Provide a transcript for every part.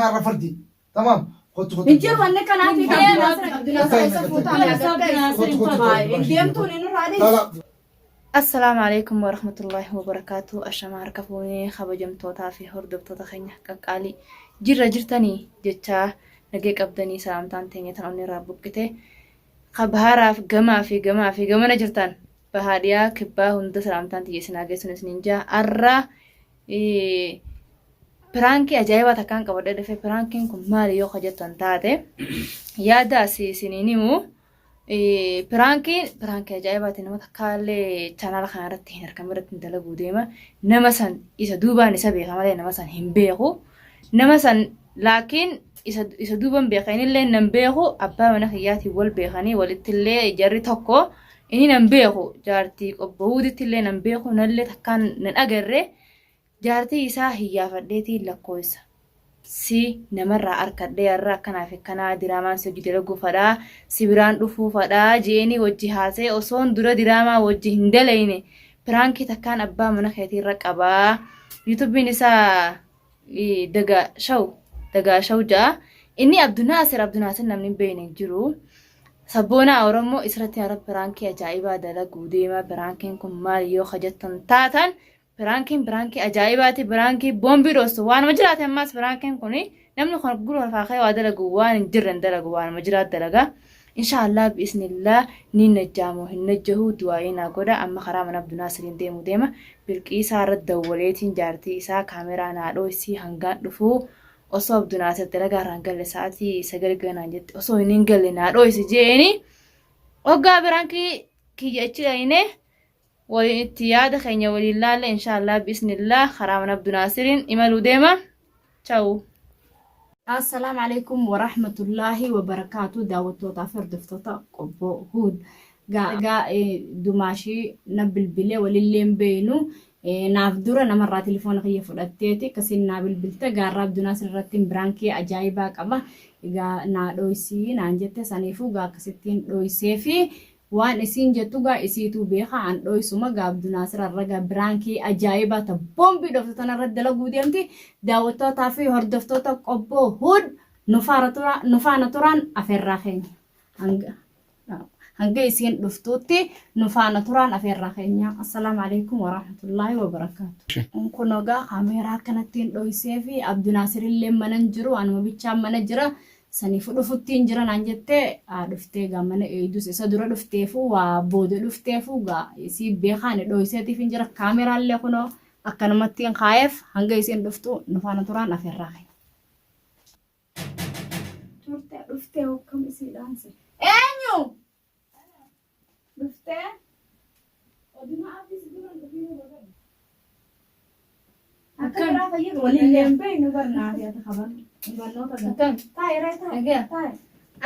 Naarra fardi. Tamaam. Kottu kottu. Hin jiru wanni kanaa fi Hin deemu. Abdinaasir eessa fuutaa ni agartee? Kottu kottu. Hin deemtuun inni irraa dhiisi. Lala. Assalaamu alaikum warahmatullaahi wabarakaatu. Ashamaa harka fuunee kabajamtootaa fi hordoftoota keenya qaqqaalii jirra jirtanii jechaa nagee qabdanii salaamtaan teenya tan onnee irraa buqqite ka bahaaraaf gamaa fi gamaa fi gamana jirtan bahaa dhiyaa kibbaa hunda salaamtaan tiyya isin haa geessuun isiniin jaa arra Piraankii ajaa'ibaa takkaan qabadhee dhufe. Piraankiin kun maali yoo ka jettan taate yaada asii isiniin himu. Piraankiin piraankii ajaa'ibaati nama takkaallee chaanaala kana irratti hin argamu irratti hin dalaguu deema. Nama san isa duubaan isa beeka malee nama san hin beeku. Nama san laakiin isa isa duuban beeka inillee nan beeku abbaa mana kiyyaatiin wal beekanii walittillee jarri tokko inni nan beeku jaartii qobboowuuditti illee nan beeku nallee takkaan nan agarre. Jaartii isaa hiyyaafadheetiin lakkooysa si namarraa arkadhee arra akkanaa fi akkanaa diraamaan si hojii dalaguu fadhaa si biraan dhufuu fadhaa je'eenii wajji haasa'ee osoon dura diraamaa wajji hin dalayne piraankii takkaan abbaa mana keetiirra qabaa yuutubiin isaa dagaa shaw dagaa shaw ja'a inni abdunaasir abdunaasir namni hin beekne hin jiru sabboonaa oromoo isirratti har'a piraankii ajaa'ibaa dalaguu deema piraankiin kun maali yoo ka jettan taatan Piraankiin piraankii ajaa'ibaati piraankii boombii dhoostu waanuma jiraate ammaas piraankiin kun namni kun gurra lafaa ka'ee waa dalagu waan hin jirre hin dalagu waanuma jiraat dalaga. Inshaallah bi'isnillah ni najjaamoo hin najjahu du'aa'ii naa godha amma karaa mana Abdu Naasiriin deemu deema Bilqiisaa irra dawwaleetiin jaartii isaa kaameraa naa dhooysii hangaan dhufuu osoo Abdu Naasir dalagaa irraa hin galle sa'aatii 9 ganaan jette osoo hin hin galle naa dhooysi jeeni hoggaa piraankii kiyya achi dhayne waliin itti yaada keenya waliin laalle inshaallah bi'isnillah karaa mana Abdu Naasiriin imaluu deema. Chawu. Assalaamu alaikum warahmatullaahi wabarakaatu daawwattootaa fi hordoftoota qobboo huud gaa dumaashii na bilbilee walillee hin beeynu naaf dura namarraa telefoona kiyya fudhatteeti akkasiin naa bilbilte gaarraa Abdunaasir irratti biraankii ajaa'ibaa qaba egaa naa dhooysii naan jette saniifuu gaa akkasittiin dhooysee fi Waan isiin jettu gaa isiituu beeka an dhoysuma gaa Abdunaasir arra gaa biraankii ajaa'ibaa ta boombii dhoftu tana irratti dalaguu deemti daawwattootaa fi hordoftoota qobboo hud nu faara tura nu faana turaan afeerraa keenya hanga hanga isiin dhuftuutti nu faana turaan afeerraa keenya assalaamu alaikum warahmatullaahi wabarakaatu. Kun egaa kaameeraa akkanattiin dhoysee fi Abdunaasir illee mana hin jiru anuma bichaan mana jira Sanifu dhufuttiin jira naan jette haa dhuftee gaa mana eeydus isa dura dhufteefu waa booda dhufteefu gaa isii beekaa ani dhooyseetiif hin jira kaameraallee kunoo akkanumattiin kaayeef hanga isiin dhuftu nu faana turaan afeerraa keenya. Turte dhuftee hokkam isii dhaanse. Eenyu? Dhuftee? Oduma abdii si dura hin dhufiin baga. Akka biraa fayyadu walillee hin beeknu barnaa fi ati kaban barnoota gala. Akkam? Taa'i ree taa'i. Nagaa? Taa'i.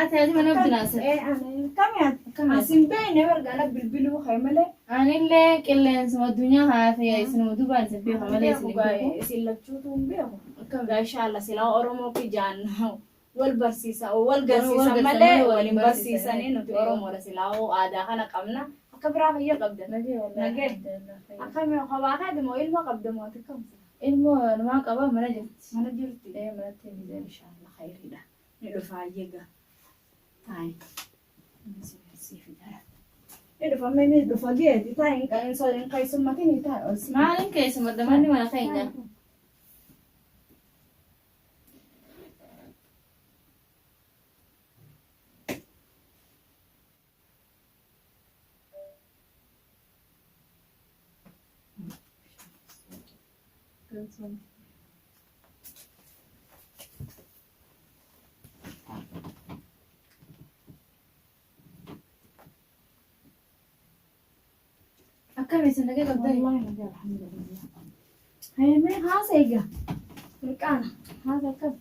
Ati haati mana Abdu Naasir. Ee ani akkami ati? Akkami ati? As hin beekne bargaana bilbiluu kee malee. Anillee qilleensuma addunyaa kanaa fi isinuma duubaan isin beeka malee isin hin beeku. Isin lachuutu hin beeku. Akkam? Gaa inshallah silaa Oromoo kijaan wal barsiisa wal Wal garsiisa garsiisa malee malee wal wal hin hin barsiisanii barsiisanii. nuti Oromoodha silaa hoo aadaa kana qabna akka biraa fayya qabda Nagee wallahi nagee alhamdulillah fayya. akkami kophaa keeti moo ilmoo qabda moo ati kam Ilmoo namaa qaba mana jirti. mana jirti Ee manatti hin deemu. inshallah khayriidha ni dhufa eega taayi si fidara ni dhufa mee ni dhufa geeti taayi hin keessummatini taayi ol si Maalin keessumadha manni mana keenya. Akkami isin nagee qabdani? Wallahi nagaa alhamdulillah. Hayya mee haasa egaa. Mirqaana haasa akkam.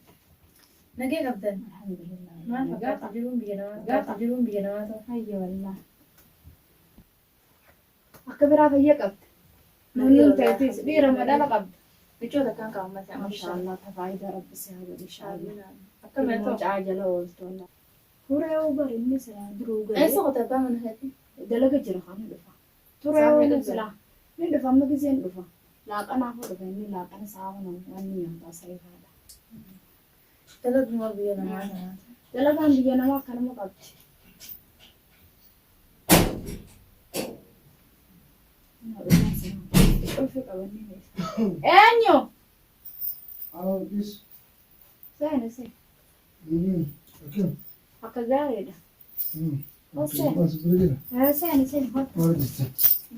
Nagee qabdan? Alhamdulillah. Maal fakkaata jiruun biyya namaa? Gaafa jiruun biyya namaa ta'u. Hayya wallahi. Akka biraa fayya qabda. Nunnuun teetis dhiira moo dhala qabda. Michoo takkaan qaba malee amma Masha Allah ta faayidaa rabbi si haa godhu inshallah. Akkami haa Ilmoo ta'u? caa jala ooltu wallah. Turee hoo bar inni silaa duruu galee. Eessa qote abbaa mana keetii? Dalaga jira kaa ni dhufa. Turee Sa'a hoo meeqa inni dhufa? silaa ni dhufa amma gizeen dhufa. Laaqanaafuu dhufa inni laaqana sa'a kun wanni nyaataa sa'ifaadha. Dalaguma biyya namaa kanaati. Dalagaan biyya namaa akkanuma qabdi. Eenyu? Alo, bis. Seeni seeni. Bakayım. Akka gaariidha. Okey. Nasıl böyle gel. Seeni seeni. Maal jirta?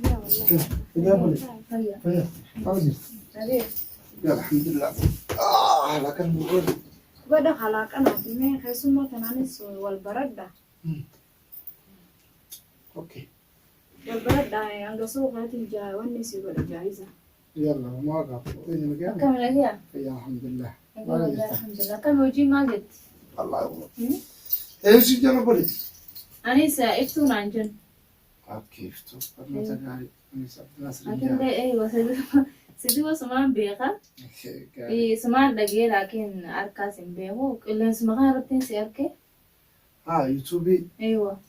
Yaa wallahi. Fayyaa bule. Fayyaa. Fayyaa. Maal jirta? Nagee. Ya alhamdulillah. Ah, lakan bu'uura. Godha kalaaqanaati mee keessummaa tanaanis wal baradha. Okay. Wal baradha hanga suuqaatiin jaa wanni si godha jaayiza. Yalla, ma gaafa. Eenyu nagaa? Akkam nagee? Fayyaa alhamdulillah. Nagee Maal wallahi jirta? alhamdulillah. Akkam hojii maal jetti? Allah. Eenyu jala bule? Anis iftuu naan jennu. Okay, iftuu. Barnoota gaarii. Anis Abdinaasir Jaa. Atillee eeywa sidii sumaan beeka. Gaarii. Sumaan dhagee laakiin harkaas hin beeku. Qilleensuma kana irratti si arge. Ah, YouTube. Eeywa.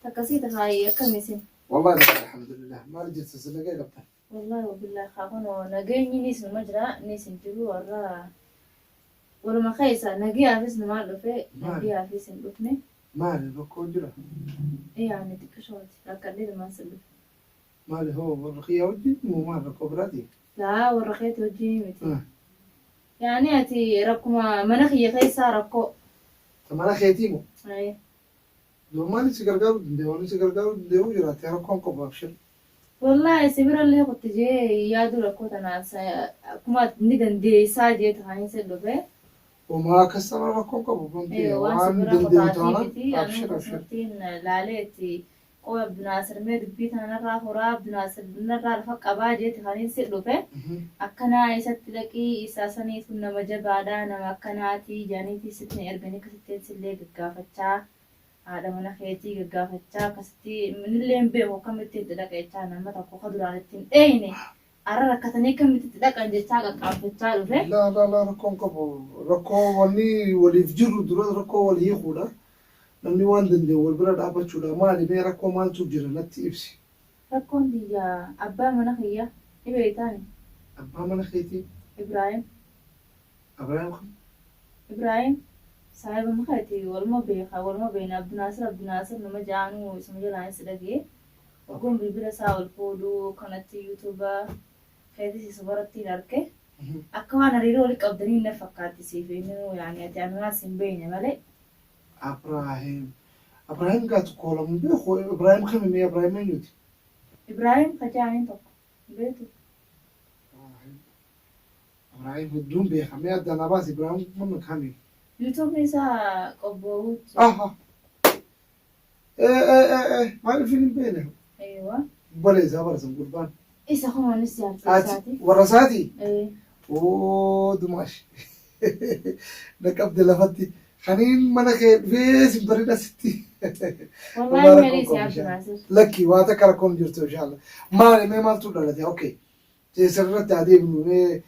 Takkasii tafaayee akkam isin? Wallahi alhamdulillah. Maal jirta sila qabta? Wallahi wabillahi haa nageenyi nis numa jira nis hin jiru warra waluma keessa nagayaafis numaan dhufe nagayaafis hin dhufne. Maali rakkoo jira? Yaani xiqqishooti rakkadhee numaan si dhufe. Maali hoo warra kiyyaa wajjin moo maal rakkoo biraati? Laa warra keetti wajjin miti. Yaani ati rakkuma mana kiyya keessaa rakkoo. Ta mana keetii moo? Aye. Doo maali si gargaaruu danda'e? Wanni si gargaaruu danda'u jiraate rakkoon qabu abshir. Wallahi si birallee kutti jee yaadu rakkoo tanaaf akkuma ni dandeessaa jee ta'anii si dhufe. Homaa akkas taanaan rakkoon qabu wanti Waan si waan bira danda'u kutaatii taanaan miti. abshir Anuu abshir. akkasumatti laaleetti qoba Abdinaasir mee dubbii tanarraa furaa Abdinaasir narraa lafa qabaa jee ta'anii si dhufe. Akkanaa isatti dhaqii isaa saniitu nama jabaadhaa nama akkanaatii jaaniitii sitti hin erganii akkasitti sillee gaggaafachaa haadha mana keetii gaggaafachaa akkasitti nillee hin beeku akkamitti itti dhaqa jechaa nama tokko ka duraan itti hin dheeyne arra rakkatanii akkamitti itti dhaqan jechaa qaqqaanfachaa dhufe. Laa laa laa rakkoon qabu rakkoo wanni waliif jirru dura rakkoo wal hiikuudha. Namni waan danda'u wal bira dhaabbachuudha. Maali mee rakkoo maaltu jira natti ibsi. Rakkoon biyya abbaa mana kiyya ni beektaani Abbaa mana keetii Ibraahim. Abrahaam kam? Ibraahim saahiba makaati waluma beeka waluma beena Abdinaasir Abdinaasir nama ja'anuu isuma jalaanis dhagee oggoon bilbila isaa ol fuudhuu kanatti yuutuuba keetis isa barattiin arge akka waan hariiroo wali qabdanii na fakkaatti siif inni yaani ati anumaas hin beekne malee. Abrahaam. Abrahaam gaa tokko lamu beeku. Abrahaam kami mee Abrahaam eenyuti? Ibraahim kajaaniin tokko beektu. Abrahaam hedduun beeka. Mee addaan abaas Ibraahim kun kami? Yuutuubni isaa qobboowuutti. Aha. Eh eh eh eh maaliif hin beekne? Eeywa. Baleessaa barsan gurbaan. Isa kunuunis jaartii Ati isaati. warra isaatii? Ee. Oo dumaash. Na qabde lafatti. Kaniin mana kee dhufee sin bareeda sitti. Wallahi meerii si Abdinaasir. Lakki waa takka rakkoon jirtu inshallah. Maali mee maaltu dhalate? Okay. Sirriitti adeemnu mee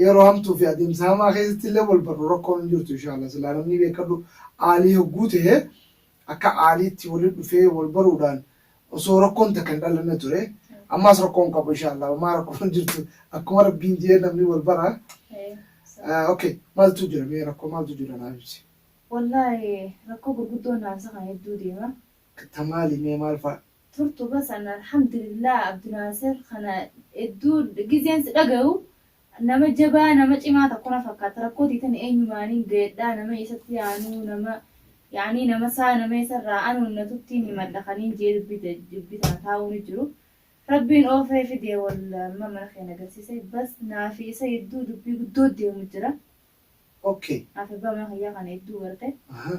yeroo hamtuu fi adeemsa hamaa keessatti illee wal barru rakkoon hin jirtu inshallah. Silaa namni beekadhu aalii hogguu ta'e akka aaliitti walitti dhufee wal baruudhaan osoo rakkoon takka hin dhalanne ture. Ammaas rakkoon qabu inshallah. Maa rakkoon hin jirtu. Akkuma rabbiin jee namni wal bara. Ee. Okay. Maaltu jira mee rakkoo maaltu jira naaf ibsi. Wallahi rakkoo gurguddoo naafsa kan hedduu deema. Ta maali mee maal fa'a? Turtu bas an alhamdulillah Abdinaasir kana hedduu gizeen si dhagayu nama jabaa nama cimaa tokko na fakkaata rakkoo tiitan eenyumaaniin ga'edhaa nama isatti yaanuu nama yaanii nama isaa nama isarraa anuun natuttiin himadha kaniin jee dubbii tana taa'uu ni jiru. Rabbiin oofee fidee wal amma mana keenya agarsiise bas naafi isa hedduu dubbii guddoo deemu jira. Okay. Naafi abbaa mana kiyyaa kana hedduu garte. Aha.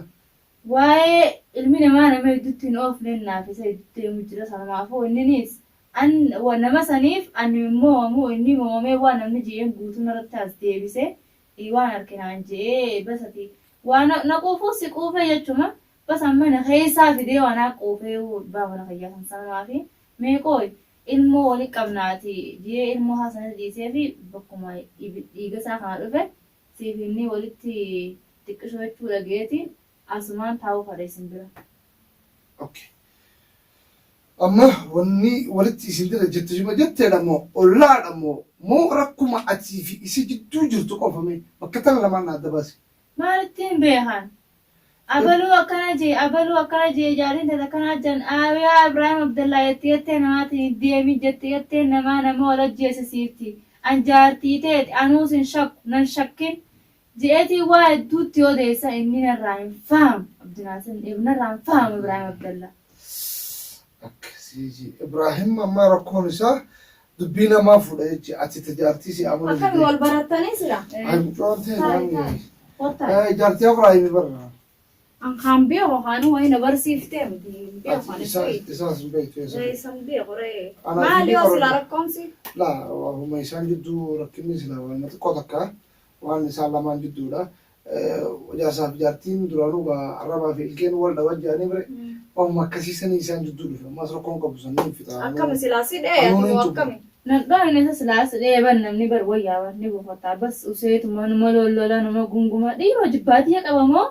Waa'ee ilmi namaa nama hedduutti hin oofne naaf isa hedduutti deemu jira sanumaafuu inninis an wa nama saniif ani moo'amu inni mo'amee waan namni je'een guutuu narratti as deebise waan harkinaan je'ee bas ati waa na quufuu si quufee jechuma bas amma na keessaa fidee waan haa quufee abbaa mana kiyyaa san sanumaafi mee qooy ilmoo wali qabnaati jee ilmoo isaa sanis dhiisee fi bakkuma dhiiga isaa kana dhufe siif inni walitti xiqqishoo jechuu dhageetiin asumaan taa'uu fadha isin bira. Okay. Amma wanni walitti isin dire jette shima jetteedha moo ollaadha moo moo rakkuma atii fi isi jidduu jirtu qofa mee bakka tana lamaan na adda baasi. Maalittiin beekan? Abaluu akkana jee abaluu akkana jee jaartiin tata akkanaa jan yaa Ibrahim Abdallaa jette jettee namaatiin hin deemin jette jettee namaa nama wal ajjeesisiifti an jaartii teeti anuu sin shakku nan shakkin je'eetiin waa hedduutti odeessa inni narraa hin fahamu Abdinaasir narraa hin fahamu Ibrahim Abdallaa. Akkasii jee Ibrahim amma rakkoon isaa dubbii namaa fuudha jechi ati ta jaartii si amanuu Akkami didee. wal barattanii sila? Ay mucoon ta'e Taa'e naami. taa'e. Kottaa. Eh, Jaartii Ibrahim barra. An kaan beeku kaanu wayi na barsiiftee miti. Hin beeku Ati ani isaa beeku. isaas hin beektu eessa. Ee, Isan beeku ree. Anaa Maali fi yoo qoranna. silaa rakkoomsi? Laa waanuma isaan jidduu rakkinni silaa waanuma xiqqoo takka waan isaan lamaan jidduudha. Jaarsaa fi jaartiin duraanuu gaa arrabaa fi ilkeen wal dhaban jedhanii bire waanuma akkasii sanii isaan jidduu dhufe. Ammas rakkoon qabu san ni fixa. Akkami silaa si dhee ati Anuun hin moo tuqu. akkami? Nan dhoyne isa silaa si dhee ban namni bar wayyaa bar ni buufata bas useetuma numa lollola numa gunguma dhiiroo jibbaatiyya qaba moo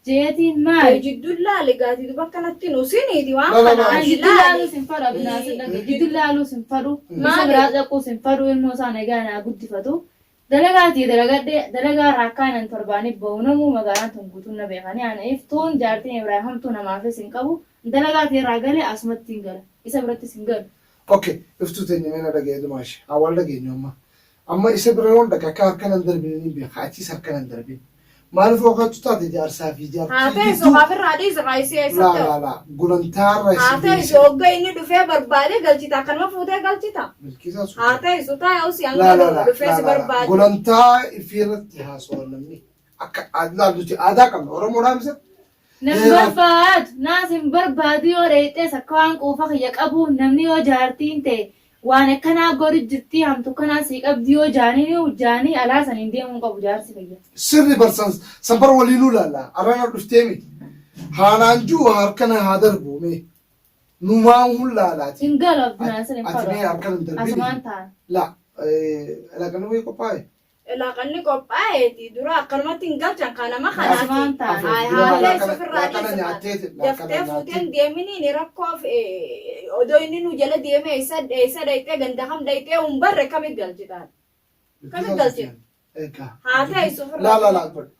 jeetiin maali? Jidduu laali gaati duba akkanatti nu siniiti waan La, la, la. kana An ati jidduu laali. laaluus hin fadhu Abdinaasir dhage jidduu laaluus hin fadhu isa Maali? biraa dhaquus hin fadhu ilmoo isaa nagaa naa guddifatu Dalagaa tiyya dalagadhe dalagaa irraa akkaan an torbaanif bahu namuu magaalaan tun guutuun na beekani ana iftuun jaartiin Ibrahim hamtuu namaafis hin qabu dalagaa tiyya irraa gale asumattiin gala isa birattis hin galu. Ok iftuu teenya mee na dhaga'i dumaashi haa wal dhageenyu amma amma isa bira yoon dhaqe akka harka nan darbine nin beeka achiis harka nan darbin maaliif yoo kaattu taate jaarsaa fi Haa jaartii teessu gidduu kaafirraa dhiisi raayisii laa eessatti laa laa gulantaarra Haa isin teessu geesse hogga inni dhufee barbaade galchita akkanuma fuutee galchita. Bilkiisaa Haa suuta teessu taa'e usii laa hanga laa laa dhufee laa si laa laa barbaadu. gulantaa ifiirratti haasawa namni akka laa nuti aadaa qabna oromoodhaa misa Nan heeraaf barbaadu naas hin barbaadu yoo dheeyxees akka waan quufa kiyya qabu namni yoo jaartiin ta'e waan akkanaa godhu jirtii hamtu akkanaa sii qabdi yoo jaaniin jaanii alaa saniin deemuu hin qabu jaarsi kiyya. Sirri bar san san bar waliinuu laalla arrana dhuftee miti haanaan ji'u harkana haa darbu mee numaan hun laalaati Hin galu Abdinaasir hin ati fadhu mee harkana hin darbini asumaan ta'an. la laaqanni wayii qophaa'e Laaqanni qophaa'eeti dura akkanumatti hin galchan kan nama kanaati. Asumaan ta'an. Haay Dura haa teessu laaqana ofirraa laaqana dhiisi nyaatteeti laaqana Daftee fuutee nyaattee hin deeminiin rakkoof odoo inni nu jala deeme eessa eessa dhayxee ganda kam dhayxee hin barre kami galchitaan. Kami galchita? Egaa. Haa teessu ofirraa Laa laa laa godhu.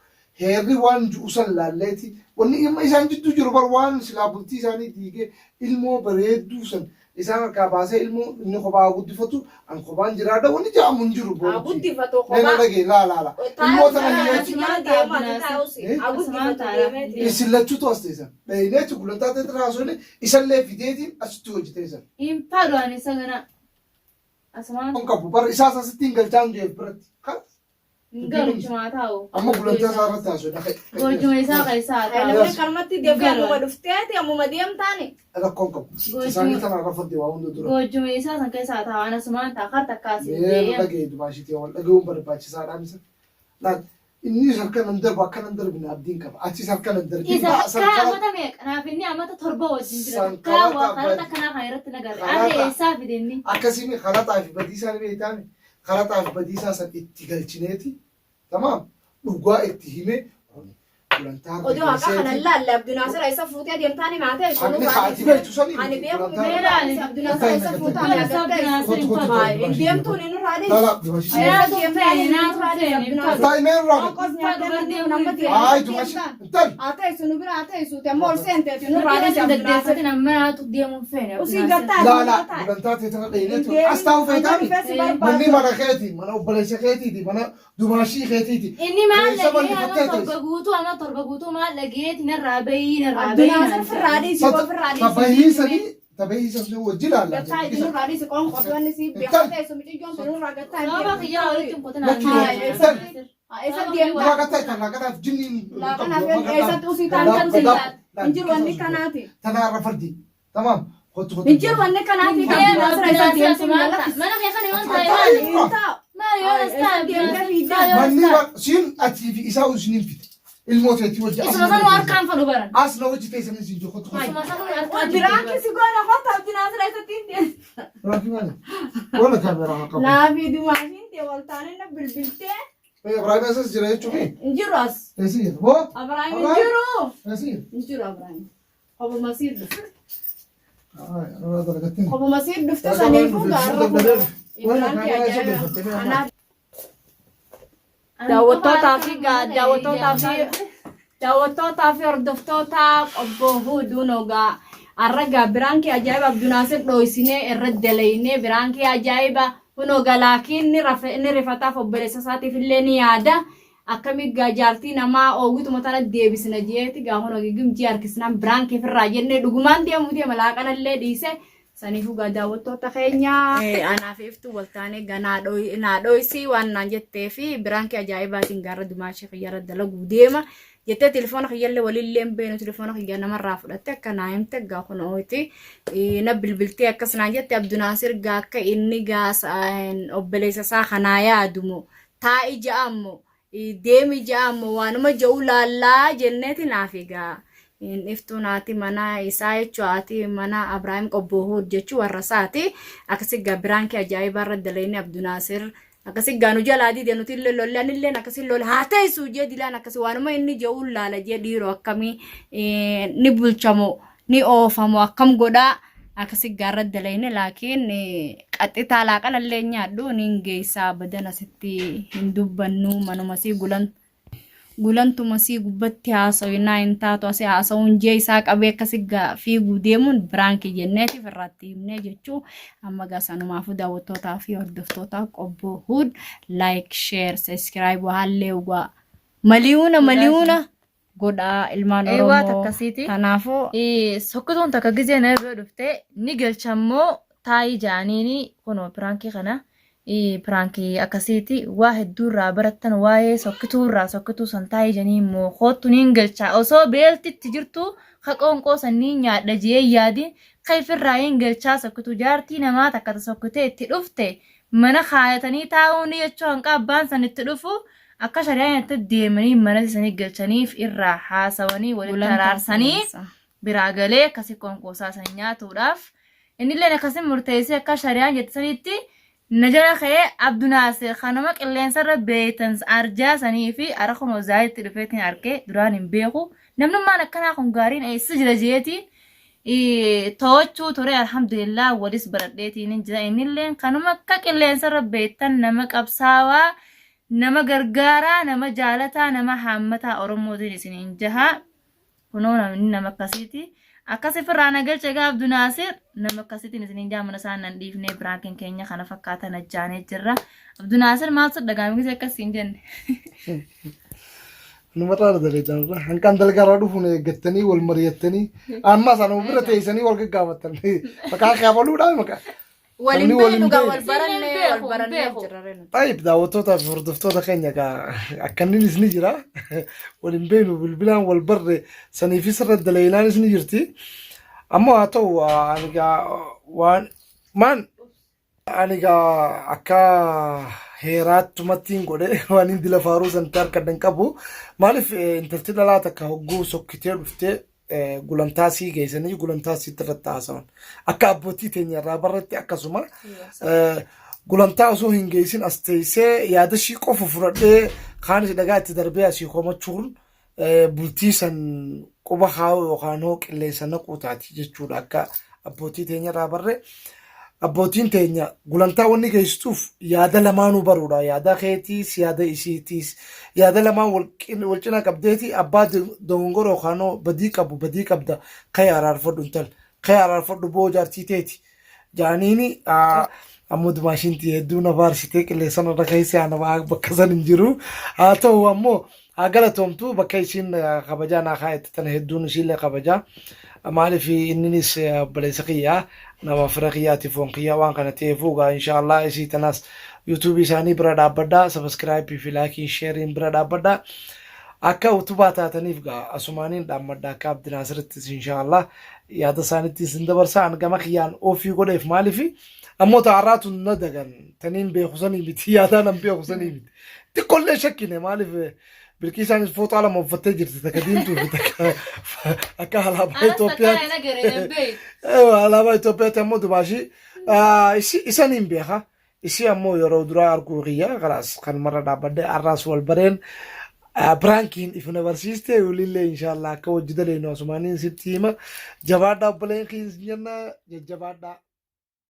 Heerri waan ji'u san laalleeti. Wanni dhimma isaan jidduu jiru bar waan silaa bultii isaanii diigee ilmoo bareedduu san isaan harkaa baasee ilmoo inni kophaa haa guddifatu an kophaan jiraadha wanni jedhamu hin jiru Haa boonti. guddifatu Mee na kophaa. dhagee laa laa laa. Ilmoo tana hiyyeechi. Jala deemu ati taa'usi. Eh? Haa guddifatu deemeeti. Isin lachuutu as teessan. Dhayineeti gulantaa ta'e haasofne isallee fideetiin asitti hojii teessan. Hin fadhu ani isa gana. Asumaan Kun qabu bar isaas asitti hin galchaa hin jeef biratti. Kalas. hin galu chumaa taa'u. Amma gulantaa isaa irratti haasofne. Goojjuma isaa keessaa haa taa'u. Namni kanumatti deemtee ammuma dhufteeti ammuma deemtaani. Rakkoon qabu. Isaanii tana irra fudde waa hunda dura. Goojjuma isaa san keessaa haa taa'u. Ana asumaan ta'a. Kar takkaa si Mee nu deem. dhagaye dubaashitii wal dhaga'uun barbaachisaadha misa. Laal innis harka nan darbu akka nan darbine abdiin qaba. Atis harka nan darbin. Isa Ba'a takkaa sankara amata meeqa naaf inni amata torba wajjin jira. Takkaa Sankalata waa karata bad- akkanaa kana irratti nagarre. Kalata. Arre eessaa fide inni? akkasii mi kalaxaa fi badiisaa ni beektaami. Kalaxaa fi badiisaa san itti galchineeti. Tamaam dhugaa itti himee gulantaa Odoo haqa kana laalle Abdunaasir isa fuutee deemtaani maa ta'e Haqni haati beektu sanii Ani miti. beeku Gulantaa Mee laali. Abdunaasir isa fuutaa Isa Abdunaasir hin fadhu. Hin deemtuun inni irraa La la dubaashii. Naatu feene naatu feene hin fadhu. Taa'ii mee irraa gad. Haay dubaashii. Intal. Haa teessu nu bira haa teessu ammoo ol seenteeti nu irraa Bakki dhiisi natti Abdunaasir. deddeeffatin amma naatu deemuu feene Usii Abdunaasir. gattaa La la gulantaa ta'e tana dhayineetu. As taa'u feetaami. Manni mana keeti, mana obboleessa keetiiti, mana dumaashii keetiiti. Inni maal Keessa dhagee ama bal'ifattee torba teessi. guutuu ama torba guutuu maal dhageeti narraa bahii narraa bahii Abdunaasir naan firraa jedhe. dhiisi ofirraa dhiisi. Tabahii sanii tabahii sanii wajji laalla. Gattaa itti nurraa dhiisi qoonqoo wanni si beekaa teessu miciyyoon sun nurraa gattaa hin Sababa kiyyaa walitti hin kutin Lakki naan yoo- jedhe. Eessa deemtaa? Laaqataa itti laaqataaf jinniin. Laaqanaaf eessatti usii taan kan siin hin jiru wanni kanaati. Tanaarra fardi. Tamaam. Kottu kottu. Hin jiru wanni kanaati. Deema Abdunaasir eessa Abdunaasir deemtu asumaan ta'a. Mana kee kana yoon taa'e maali? Hin taa'u. Maali yoon as taa'e Abdunaasir? Maali yoon as Manni taa'e? siin atii fi isaa usiniin fite. Ilmoo teetii wajji as Isuma na sanuu wajji harkaan fadhu baran. as na wajji teessanii siin jiru kottu kottu. Isuma sanuu harkaan Biraan kisi goona kottu Abdunaasir eessatti hin deemtu. Raafii maali? Wala kaameeraa haa qabu. Naafi dumaashiin tee wal taanee na bilbiltee Ibrahim eessas jira jechuun hin jiru as. eessa jira? Hoo? Abrahaam hin jiru. Eessa jira? Hin jiru Abrahaam. Obbo Masiir dhufe. Irraa dalagattiin. Kopuma siin dhufte Dalagaa saniifuu waan gaarra dhufte kun dadhabeef. Waan biraankii akkanaa isa ajaa'iba. galfattee Anaaf daawwattootaa fi daawwattootaa fi daawwattootaa fi hordoftoota obbo Huuduun ogaa arragaa biraankii ajaa'iba Abdunaasir dhooysinee irra dalaynee biraankii ajaa'iba kun ogaa laakiin ni rafe ni rifataaf obboleessa isaatiif illee ni yaada akkami gaa jaartii namaa oowwituma tana deebisna jeeti gaa kun gimjii harkisnaan biraankii firraa jennee dhugumaan deemuu deema laaqanallee dhiise Saniifuu gaa daawwattoota keenya anaa fi iftuu wal taanee gaa naa dhoysii waan naan jettee fi biraankii ajaa'ibaatiin gaarra dumaashee kiyyarra dalaguu deema jettee telefoona kiyyallee walillee hin beeknu telefoona kiyya namarraa fudhatte akka naa himte gaa kun ooyti na bilbiltee akkas naan jette Abdunaasir gaa akka inni gaa obboleessa isaa kanaa yaadumo taa'i ja'ammo deemi ja'ammo waanuma ja'u laallaa jenneeti naaf egaa iftuun haati mana isaa jechuu haati mana Abrahaam Qobboo jechuu warra isaati akkasi gaa biraankii ajaa'ibaa irra dalayni Abdunaasir akkasi gaa nu jalaa dide nuti illee lolle anillee akkasi lolle haa teessu jee dilaan akkasi waanuma inni ja'u laala jee dhiiroo akkamii ni bulchamo ni oofamo akkam godhaa akkasi gaarra dalayne laakiin qaxxitaa laaqanallee nyaadhu niin geessaa badan asitti hin dubbannu manuma sii gulan gulantuma sii gubbatti haasawinaa hin taatu asii haasawuun jee isaa qabee akkasi gaa fiiguu deemuun biraankii jenneetiif irratti himnee jechuu amma gaa sanumaafuu daawwattootaa fi hordoftootaa qobboo huud like share subscribe haallee ugaa maliyuuna maliyuuna godhaa ilmaan Eewwaa Oromoo. takkasiiti. Kanaafuu Sokkituun takka gizee na bira dhufte ni galcha immoo taa'ii ja'aniini kunoo piraankii kana piraankii akkasiiti waa hedduu irraa barattan waa'ee sokkituu irraa sokkituu san taa'ii janii immoo koottu niin galcha osoo beeltitti jirtu ka qoonqoo san niin nyaadha jee yaadin ka ifirraa hin galchaa sokkituu jaartii namaa takka ta sokkitee itti dhufte mana kaayatanii taa'uun jechuu hanqa abbaan san itti dhufu akka shari'aan itti deemanii mana isanii galchaniif irraa haasawanii walitti gulantaa araarsanii seensa. biraa galee akkasi qoonqoosaa san nyaatuudhaaf innilleen akkasi murteessee akka shari'aan jette sanitti na jala ka'ee Abdunaasir kanuma qilleensarra beeytan arjaa sanii fi ara kunoo zaayitti dhufeetiin arkee duraan hin beeku namnummaan akkanaa kun gaariin eessa jira jeetiin to'achuu ture alhamdulillah walis baradheetiin hin jira innilleen kanuma akka qilleensarra beektan nama qabsaawaa nama gargaaraa nama jaalataa nama haammataa oromootiin isiniin jaha kunoo namni nama akkasiiti akkas ifirraa na galche egaa Abdunaasir nama akkasiitiin isiniin jaha mana isaan nan dhiifnee biraankiin keenya kana fakkaatan ajjaanee jirra Abdunaasir maal sodha gaamii akkas siin jenne. Numarraa dalagaa hanqaan dalagaarraa dhufuun eeggattanii wal mari'attanii amma sana bira teessanii wal gaggaafattan maqaa kaafaluudhaan maqaa. Waliin Namni waliin beeknu gaa beeku. wal barannee Beeku, wal barannee beeku. jirra reenu. Taayib daawwattootaa fi hordoftoota keenya gaa akkanniinis ni jira. Waliin beeknu bilbilaan wal barre saniifis irra dalaginaanis ni jirti. Ammoo haa ta'u ani gaa waan maan Ani egaa akka heeraattumattiin godhe waan hindi lafaaruu sanatti harka hin qabu. Maaliif intalti dhalaa takka hogguu sokkitee dhuftee gulantaa sii geessanii gulantaa siitti irratti haasawan. Akka abbootii teenya irraa barratti akkasuma gulantaa osoo hin geessin as teessee yaada ishii qofa fudhadhee kaanis dhagaa itti darbee asii komachuun bultii san quba kaa'uu yookaan hoo qilleensa naquu taati jechuudha akka abbootii teenya irraa barre. Abbootiin teenya gulantaa wanni geessituuf yaada lamaanuu baruudha. Yaada keetiis yaada isiitiis yaada lamaan wal cinaa qabdeeti abbaa dogongora yookaan hoo badii qabu badii qabda ka'ee araarfadhu intal ka'ee araarfadhu boo jaartii teeti. Jaaniini ammoo dumaashinti hedduu na faarsitee qilleensa narra keessee ana bakka san hin jiru. Haa ta'u ammoo haa galatoomtu bakka isiin kabajaa naa kaa'ette tana hedduun isiillee kabajaa. Maaliif inninis obboleessa kiyya nama fira kiyyaati foon kiyya waan kana ta'eefuu gaa inshaallah isii tanaas yuutuubii isaanii bira dhaabbadha sabiskiraayibii fi laayikii sheeriin bira dhaabbadha. Akka utubaa taataniif gaa asumaaniin dhaammadha akka Abdinaasirittis inshaallah yaada isaanitti isin dabarsa an gama kiyyaan ofii godheef maaliif ammoo ta'arraa tun na dagan taniin beeku sanii miti yaadaan an beeku sanii miti xiqqollee shakkine maaliif bilqiisaanis fooxaa lama uffattee jirti takka diimtuu fi takka akka alaabaa Itoophiyaatti alaabaa Itoophiyaatti ammoo dubaashii isaniin beeka Isii ammoo yeroo duraa arguu kiyya kalaas kanumarra dhaabbadhe arraas wal bareen Piraankiin if na barsiiste walillee inshaallah akka hojii daleynu asumaaniin sitti hima. Jabaadhaa obboleen keenya jenna jajjabaadhaa.